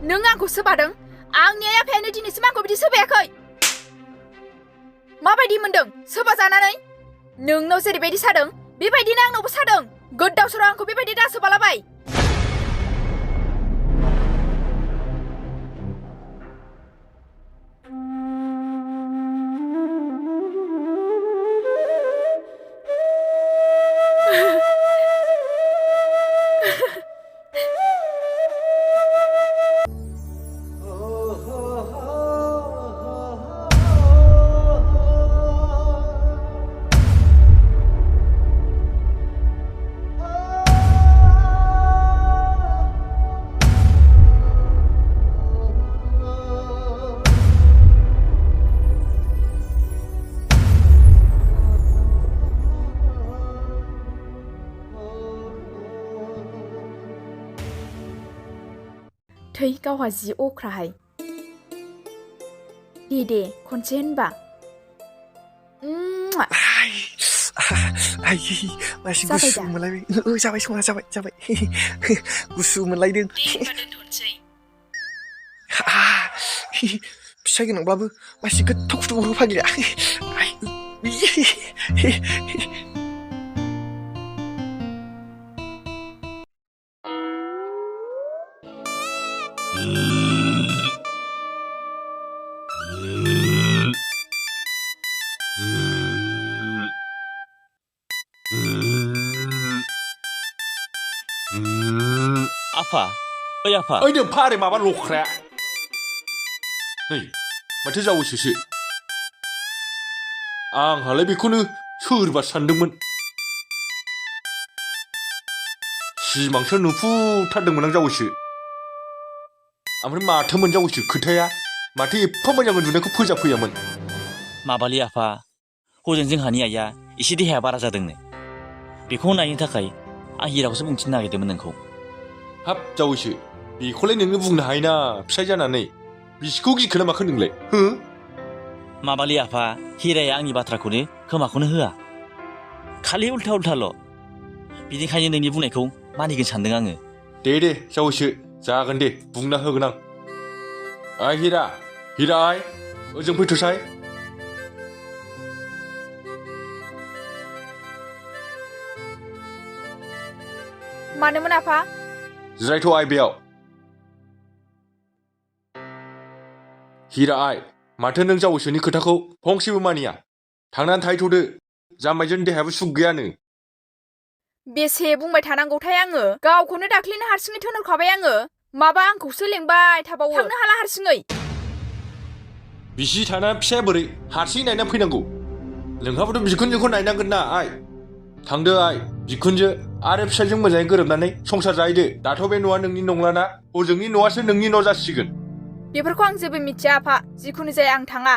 नों आंखौ सोबादों आंनि आइ आफायानो दिनैसिम आंखौ बिदि सोबायाखै माबायदि मोनदों सोबा जानानै नोंनाव जेरैबायदि सादों बेबायदिनो आंनावबो सादों गोदाव सोराव आंखौ बेबायदि दासोबालाबाय थै गावहा जि अख्राहाय दे खनसे होनबा masih gusu mulai. Sampai semua sampai. Gusu mulai dong. Bisa kenapa masih ketuk tuh pagi ya. आफा आफा ओइ नों फारे माबा लख्राया नै माथो जावोसोसो आंहालाय बेखौनो सोरबा सानदोंमोन सिमांसो नुफुथारदोंमोन आं जावोसो ओमफ्राय माथो मोनजावोसो खोथाया माथो एफा मोजां उन्दुनायखौ फोजाफैयामोन माबालि आफा हजों जोंहानि आइया एसे देहाया बारा जादोंनो बेखौ नायनो थाखाय आं हिराखौसो बुंथिनो नागिरदोंमोन नोंखौ हाब जावोसो बेखौलाय नोङो बुंनो हायोना फिसाय जानानै बिसिखौ गिखोना माखो नोंलाय हो माबालि आफा हिराया आंनि बाथ्राखौनो खोमाखौनो होआ खालि उल्था-उल्थाल' बिनिखायनो नोंनि बुंनायखौ मानिगोन सानदों आङो दे जावोसो जागोन दे बुंना होगोन आं आइ हिरा आइ ओजों फैथ'साय मानोमोन आफा जिरायथ' आइ बेयाव हिरा आइ माथो नों जावोसोनि खोथाखौ फंसेबो मानिया थांनानै थाहैथ'दो जामायजों देहायाबो सुख गैयानो बेसे बुंबाय थानांगौथाय आङो गावखौनो दाख्लिनो हारसिङै थोनहरखाबाय आङो माबा आंखौसो लेंबाय थाबावो थांनो हाला हारसिङै बिसि थाना फिसाया बोरै हारसिङै नायना फैनांगौ नोंहाबोथ' बिखुनजोखौ नायनांगोन ना आइ थांदो आइ बिखुनजो आरो फिसायजों मोजाङै गोरोबनानै संसार जाहैदो दाथ' बे न'आ नोंनि नंलाना हजोंनि न'आसो नोंनि न' जासिगोन बेफोरखौ आं जेबो मिथिया आफा जिखुनु जाया आं थाङा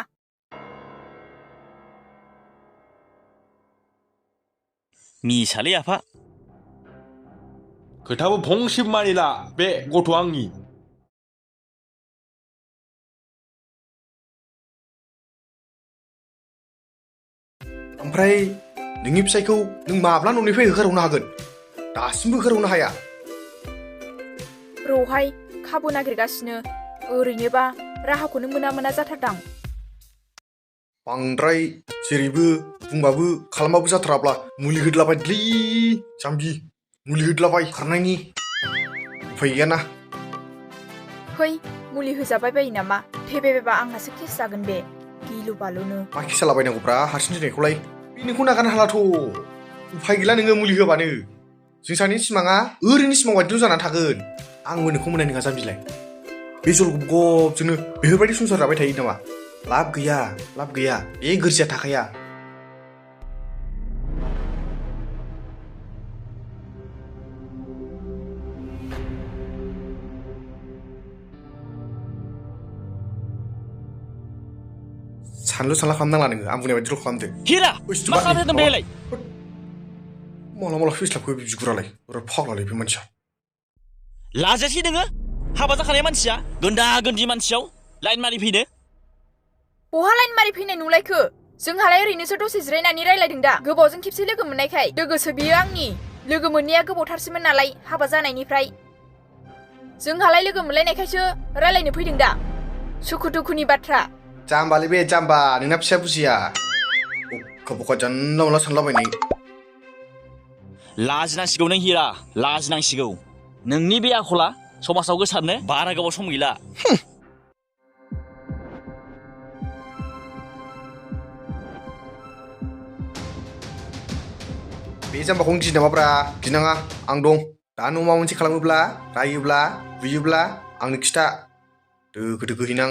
मिसालै आफा खोथाबो फंसेबो मानिला बे गथ'आ आंनि ओमफ्राय नोंनि फिसायखौ नों माब्ला न'निफ्राय होखारहरनो हागोन दासिमबो होखारहरनो हाया र'हाय खाबु नागिरगासिनो ओरैनोबा राहाखौनो मोना जाथारदां बांद्राय जेरैबो बुंबाबो खालामबाबो जाथाराब्ला मुलि होदलाबायलै जाम्बि मुलि होदलाबाय खारनायनि उफाय गैयाना फै मुलि होजाबाय बायो नामा थेबायबायबा आंहासो केस जागोन बे गिलु बालुनो मा केस जालाबायनांगौब्रा हारसिं थैनायखौलाय बे नोंखौ नागारनो हालाथ' उफाय गैला नोङो मुलि होबानो जों सानैनि सिमाङा ओरैनो सिमां बायदिल' जानानै थागोन आंबो नोंखौ मोननाय नङा जाम्बिलाय बे जलगब गबजोंनो बेफोरबायदि संसार जाबाय थायो नामा लाब गैया बे गोरजिया थाखाया सानलु सानला खालामनांला नोङो आं बुंनाय बायदिल' खालामदो हिरा मा खालामदों बेलाय मला फैस्लाबखो बे बिगुरालाय फाग्लालाय बे मानसिया लाजासै नोङो हाबा जाखानाय मानसिया गोन्दा गोन्दि मानसियाव लाइन मारि फैनो बहा लाइन मारि फैनाय नुलायखो जोंहालाय ओरैनोसो दसे जिरायनानै रायलायदों दा गोबावजों खेबसे लोगो मोननायखाय लोगोसो बियो आंनि लोगो मोननाया गोबावथारसैमोन नालाय हाबा जानायनिफ्राय जोंहालाय लोगो मोनलायनायखायसो रायलायनो फैदों दा सुखु दुखुनि बाथ्रा जाम्बालै बे जाम्बा नोंना फिसा बुजिया अखा बखा जानला मोनला सानलाबायनाय लाजिनांसिगौ नों हिरा लाजिनांसिगौ नोंनि बे आखला समाजाव गोसारनो बारा गोबाव सम गैला बे जाम्बाखौनो गियो नामाब्रा गिनाङा आं दं दा न'आव माबा मोनसे खालामोब्ला रायोब्ला बुयोब्ला आंनो खिथा दोखो दोखो हैनां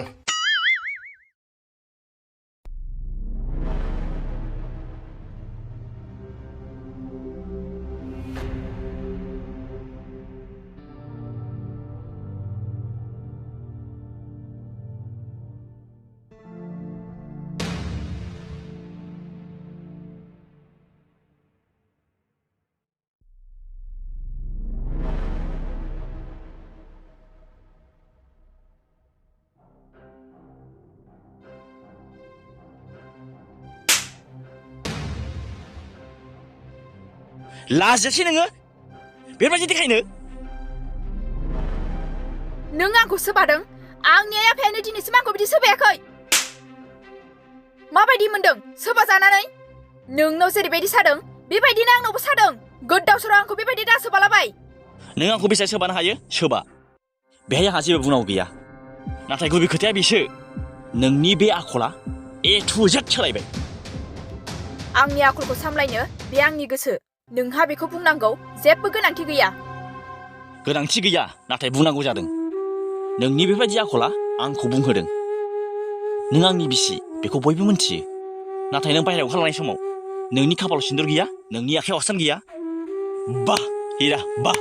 लाजियासै नोङो बेबायदि देखायनो नों आंखौ सोबादों आंनि आइ आफायानो दिनैसिम आंखौ बिदि सोबायाखै माबायदि मोनदों सोबा जानानै नोंनाव जेरैबायदि सादों बेबायदिनो आंनावबो सादों गोदाव सोराव आंखौ बेबायदि दा सोबालाबाय नों आंखौ बेसे सोबानो हायो सोबा बेहाय आंहा जेबो बुंनांगौ गैया नाथाय गुबै खोथाया बेसो नोंनि बे आखला ए टु जेड सोलायबाय आंनि आखलखौ सामलायनो बे आंनि गोसो नोंहा बेखौ बुंनांगौ जेबो गोनांथि गैया गोनांथि गैया नाथाय बुंनांगौ जादों नोंनि बेबायदि आखला आंखौ बुंहोदों नों आंनि बिसि बेखौ बयबो मिन्थियो नाथाय नों बाहेरायाव ओंखारलांनाय समाव नोंनि खाफालाव सिन्दुर गैया नोंनि आखायाव आसान गैया बाह हिरा बाह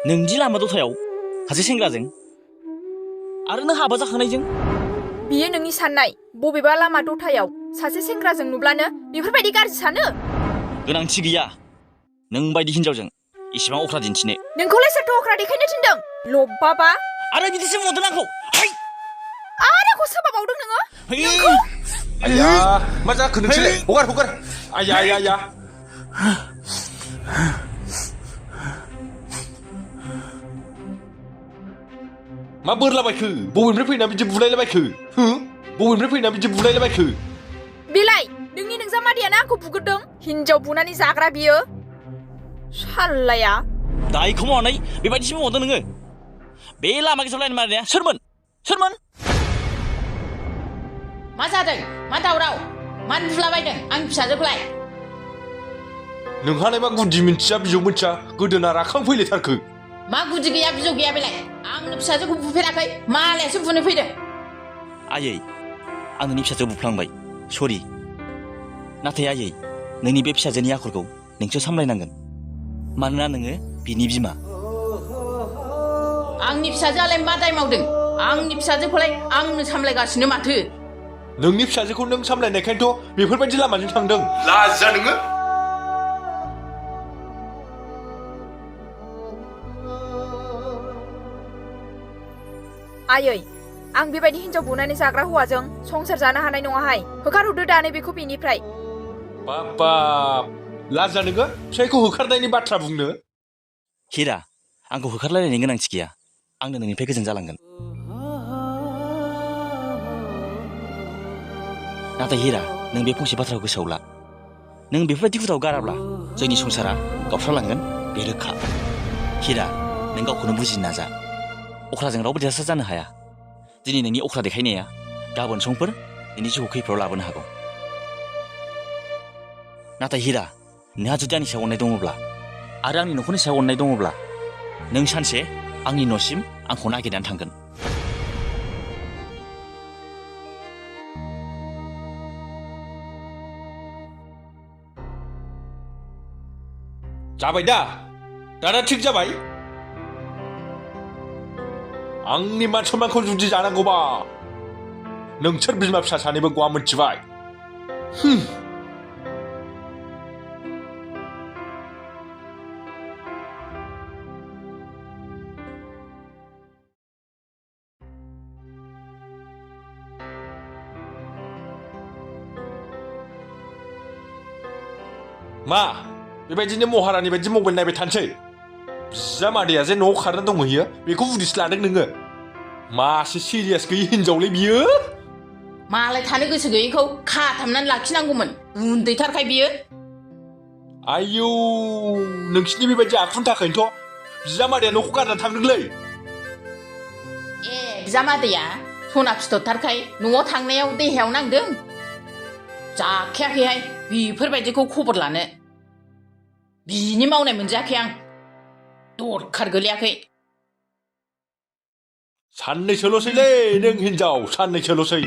नोंदि लामा दथायाव सासे सेंग्राजों आरो नों हाबा जाखांनायजों बियो नोंनि साननाय बबेबा लामा दथायाव सासे सेंग्राजों नुब्लानो बेफोरबायदि गाज्रि सानो गोनांथि गैया नों बायदि हिनजावजों इसिबां अख्रा दिन्थिनो नोंखौलाय सोरथो अख्रा देखायनो थिनदों लब्बाबा आरो बिदिसो बुंहरदों आंखौ आरो आंखौ सोबाबावदों नोङो आया मा जाखो नोंसोरलाय हगार आया आया आया मा बोरलाबायखो बबेनिफ्राय फैना बिदि बुलायलाबायखो बबेनिफ्राय फैना बिदि बुलायलाबायखो बिलाय नोंनि नोंजामादैयानो आंखौ बुगोरदों हिनजाव बुनानै जाग्रा बियो साल्लाया दायखौ मावनानै बेबायदिसो बुंहरदों नोङो बे लामा गेजेराव लाइन मारिनाया सोरमोन मा जादों मा दावराव मानो बुलाबायदों आंनि फिसाजोखौलाय नोंहालाय मा गुदि मिन्थिया बिजौ मिन्थिया गोदोना राखां फैलायथारखो मा गुदि गैया बिजौ गैया बेलाय आंनि फिसाजोखौ बुफेराखै मालायासो बुनो फैदों आयै आं नोंनि फिसाजो बुफ्लांबाय सरि नाथाय आयै नोंनि बे फिसाजोनि आखलखौ नोंसो सामलायनांगोन मानोना नोङो बिनि बिमा आंनि फिसाजोआलाय मा दाय मावदों आंनि फिसाजोखौलाय आंनो सामलायगासिनो माथो नोंनि फिसाजोखौ नों सामलायनायखायनोथ' बेफोरबायदि लामाजों थांदों लाजिया नोङो आयै आं बेबायदि हिनजाव बुनानै जाग्रा हौवाजों संसार जानो हानाय नङाहाय होखारहरदो दानो बेखौ बेनिफ्राय बाबा लाजिया नोङो फिसायखौ होखारनायनि बाथ्रा बुंनो हिरा आंखौ होखारलायनायनि गोनांथि गैया आंनो नोंनिफ्राय गोजोन जालांगोन नाथाय हिरा नों बे फंसे बाथ्राखौ गोसोआव ला नों बेफोरबायदि हुदाखौ गाराब्ला जोंनि संसारा गावस्रालांगोन बे रोखा हिरा नों गावखौनो बुजिनो नाजा अख्राजों रावबो देरहासार जानो हाया दिनै नोंनि अख्रा देखायनाया गाबोन समफोर नोंनि जिउखौ खैफोदाव लाबोनो हागौ नाथाय हिरा नोंहा जुदि आंनि सायाव अननाय दङब्ला आरो आंनि न'खरनि सायाव अननाय दङब्ला नों सानसे आंनि न'सिम आंखौ नागिरनानै थांगोन जाबाय दाना थिग जाबाय आंनि मान सनमानखौ जुदि जानांगौबा नोंसोर बिमा फिसा सानैबो गवा मोनथिबाय मा बेबायदिनो महारानि बायदि मबाइल नायबाय थानोसै बिजामादैया जे न'आव खारना दंहैयो बेखौ उदिस लादों नोङो मासे सिरियास गैयि हिनजावलै बियो मालाय थानो गोसो गैयैखौ खाथाबनानै लाखिनांगौमोन उन्दैथारखाय बियो आयौ नोंसिनि बेबायदि आखुनि थाखायनोथ' बिजामादैया न'खौ गारना थांदोंलै ए बिजामादैया सना फिथरथारखाय न'आव थांनायाव देहायाव नांदों जाखायाखैहाय बेफोरबायदिखौ खबर लानो बिनि मावनाय मोनजायाखै आं दरखार गोलैयाखै साननैसोल'सैलै नों हिनजाव साननैसोल'सै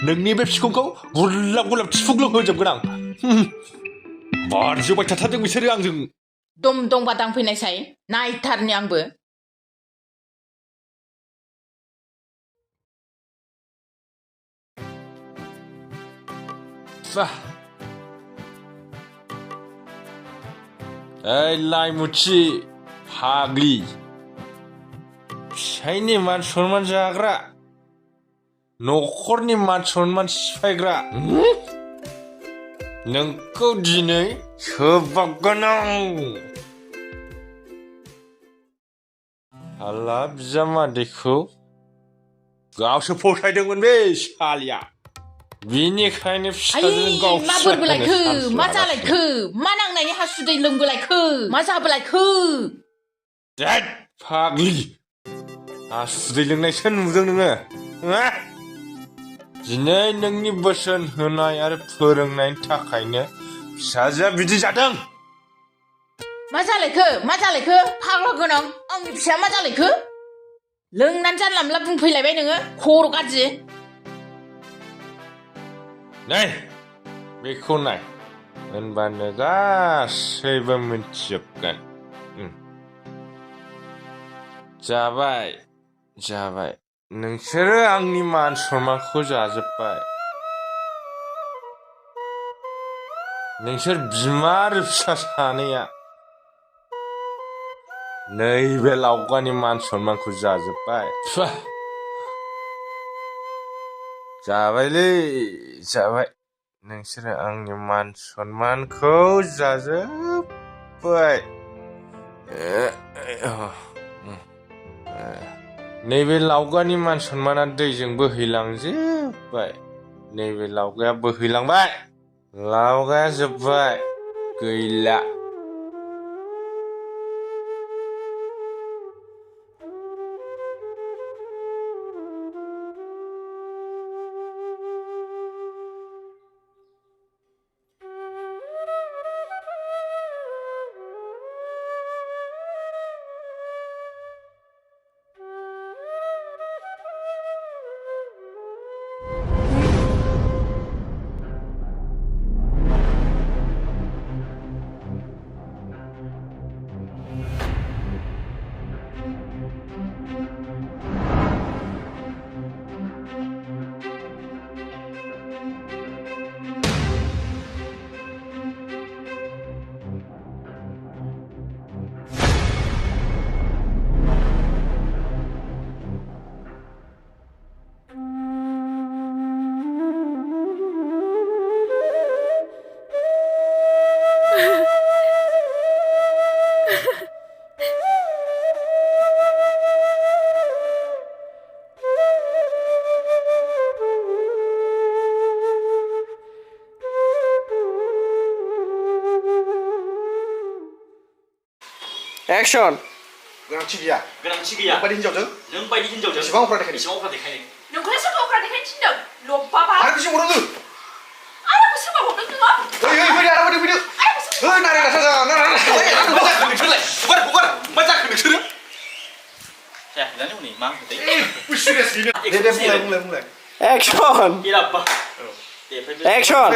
नोंनि बे फिखुंखौ गुरलाब गुरलाब थिफुग्लुं होजोबगोन आं बारजोबबाय थाथारदों बिसोरो आंजों दम दंबा दांफैनायसाय नायथारनि आंबो ओइ लाइमुथि फाग्लि फिसायनि मान सनमान जाग्रा न'खरनि मान सनमान सिफायग्रा नोंखौ दिनै सोबागोन आं आला बिजामादैखौ गावसो फसायदोंमोन बे सालिया बिनिखायनो फिसाजों गाव मा बोरबोलायखो मा जालायखो मा नांनायनि हासुदै लोंबोलायखो मा जाबोलायखो देद फाग्लि हासुदै लोंनायसो नुदों नोङो दिनै नोंनि बोसोन होनाय आरो फोरोंनायनि थाखायनो फिसाजोआ बिदि जादों मा जालायखो फाग्ला गोनां आंनि फिसाया मा जालायखो लोंनानै जानला मोनला बुंफैलायबाय नोङो खर' गाज्रि नै बेखौ नाय होनबानो गासैबो मिन्थिजोबगोन जाबाय नोंसोरो आंनि मान सनमानखौ जाजोब्बाय नोंसोर बिमा आरो फिसा सानैया नैबे लावगानि मान सनमानखौ जाजोब्बाय जाबाय नोंसोरो आंनि मान सनमानखौ जाजोब्बाय नैबे लावगानि मान सनमाना दैजों बोहैलांजोब्बाय नैबे लावगाया बोहैलांबाय लावगाया जोब्बाय गैला एक्शन गोनांथि गैया नोंबायदि हिनजावजों बेसेबां अफ्रा देखायनो नोंखौलाय सोरबा अख्रा देखायनो थिनदों लब्बाबा आरो बेसे हरदों आंखौ सोरबा हरदों नोङो फैदो आरो फैदो नारें नारें मा जाखो नोंसोरो जायाखैलानो हनै मा बुंलाय एक्शन एक्शन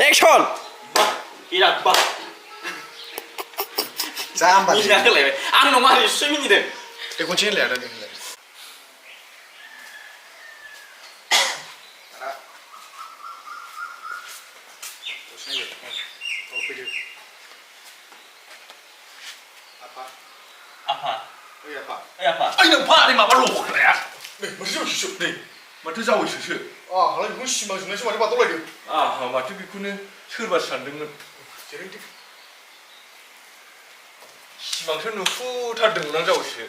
एक्शन जाम्बा होलायबाय आंनाव मारै सुइ मिनिदों दे खनसे होनलाय आदा दे होनलाय फैदो आफा आइनो फारै माबा लखराया नै माथो जावैसोसो नै माथो जावैसोसो हालाय बेखौ सिमा जुनायसो माथो बादावलायदों माथो बेखौनो सोरबा सानदोंमोन सिमांसो नुफुथारदोंमोन आं जावैसो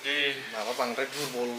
दे माबा बांद्राय दुरबल